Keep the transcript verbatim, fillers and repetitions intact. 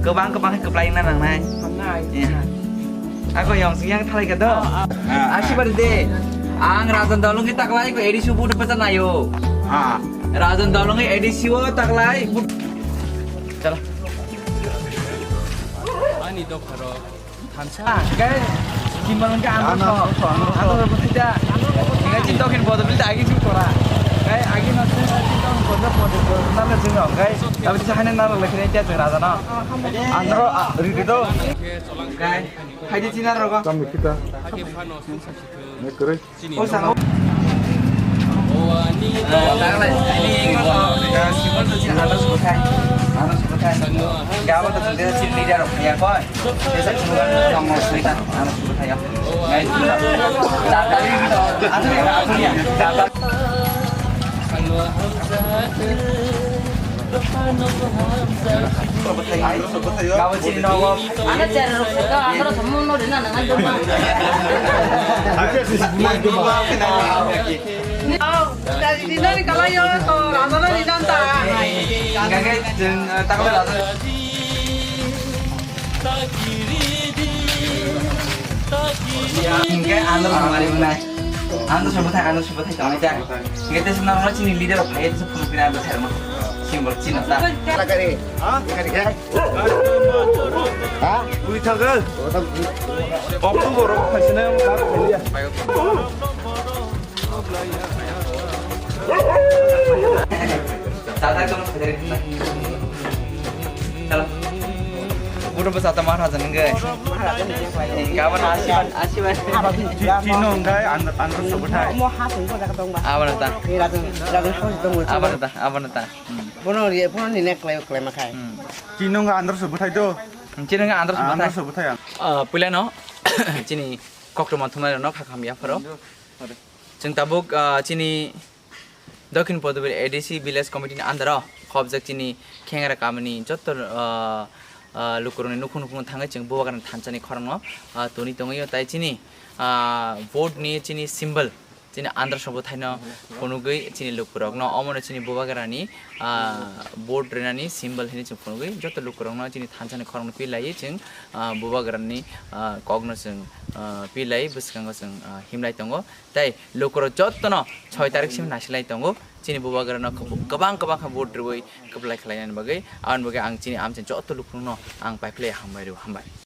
Kwbang kwbang khe kwplai wngna nangnai. Hamnai. Eh. Ako yong sing yang thalai ka do. Ah, ah. Asi bari de. Ang Rajan Dolung ki taklai ko A D C vote pata nayo. Ah. Rajan Dolung ki A D C o taklai. Chala. Ani dokharo. Thansa. Guys, kimbang ka ano so. Ano so, ano so. Guys, chin tokin bodo bil agi chu tora. Guys, agi no chin tokin bodo bodo nalo jing guys. Tapi sa hane nalo lekhe tia jing Raja no. Andro, ah, ridi do. Kai, hai di china rogo. Tam kita. Ne kere. O sango. Taklai, ani ko to. Simon to china andro sukai. Andro sukai. Gabo to dia chini leader of dia koi. Esa chunga tongmo suita. Andro sukai ya. Ngai. Tata ni to. Andro ya, andro ya. Tata. Gabo chini nogo. Ano chera rok ka, ano rok samu no dina nang duma. Dina ni kala yo to, ano no dina ta. Gagai jeng takla. Hingke ano rok mari nai. Ano sobo thai, ano sobo thai, tamo thai. Hingke te suna rok chini leader phai, te phuru pina ano thai rok. Simbol chini ta. Lagare. Ha? Lagare. Ha? Ui thagal. October rok phaisina ba khaliya. Chalo. Budu bwsa ta Maharaja nungwi. Gabon asiban, asiban. Tino hwnkhe andro sobo thai. Abana ta. Abana ta, abana ta. Hmm. Bono ri, bono ni nek klai, klai ma khai. Hmm. Tino hwnkhe andro sobo thai do. Tino hwnkhe andro sobo thai. Andro sobo thai ang. Ah, puila no, chini koktwma thumnai no kha kham ya pharo. Chwng tabuk, ah, chini Dokhin Podubir A D C Village Committee ni under o khobjak chini Khengra kamini jotto, ah, ah, lukurokni nukhung nukhung thangwi chwng Bubagrani thansa ni khorang no, ah, toni tongwi o tai chini, ah, vote ni chini symbol chini andro sobo thaino phunugwi chini lukurok no omo no chini Bubagrani, ah, vote rinani symbol hinwi chwng phunugwi jotto lukurok no chini thansa ni khorang no pilaiwi chwng, ah, Bubagrani, ah, kok no chwng, ah, pilai bwskango chwng, ah, himlai tongo. Tei lukurok jottono soi tarik simi nasilai tongo. Chini Bubagrano kwb-, kwbang kwbang khe vote rwui kwplai khlainani bagwi. Aboni bagwi ang chini amchai jotto lukurokno ang paiphlai hambai rw-, hambai.